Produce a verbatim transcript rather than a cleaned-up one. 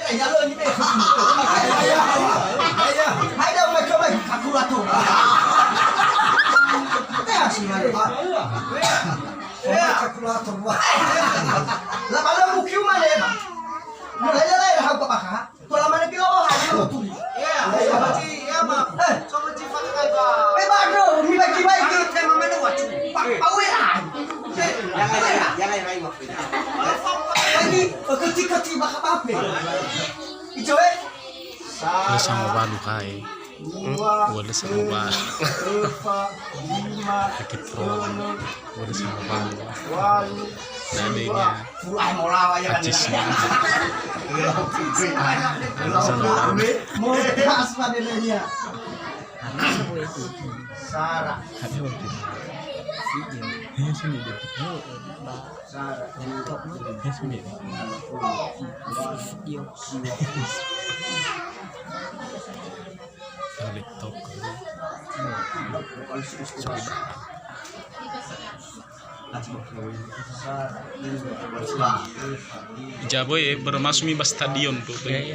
Ya, lo, ini, eh. Hai, dah, mai, coba, kalkulator. Ya, sih, mai. Ya, kalkulator, wah. Lah, kalau buku mana, ya, Pak? Mulai, mulai, lah, aku pakai. Tola manö pilo, oh, hari mau tuli. Iya, iya, Pak Haji, iya, Pak. Eh. Coba Haji pakai, Pak. Eh, Pak, bro, mi bagi-bagi. Tema mana, Pak? Pak, Pak Wera. Eh, jangan, jangan, jangan, Pak. Lagi, eh, kecil-kecil, Pak, apa? Ijo, eh? Dua, dua, lima, empat, lima, enam, tujuh, delapan, walu, dua. Puluh, ah, mau lawa ya, kan? Acisnya. Mau pas pada nanya. Sarah. Ada waktu. Ini sini dia. Sarah. Ini sini. Video. Laptop. Jabo ya, bermasumi ba stadion tuh. Ya, ya.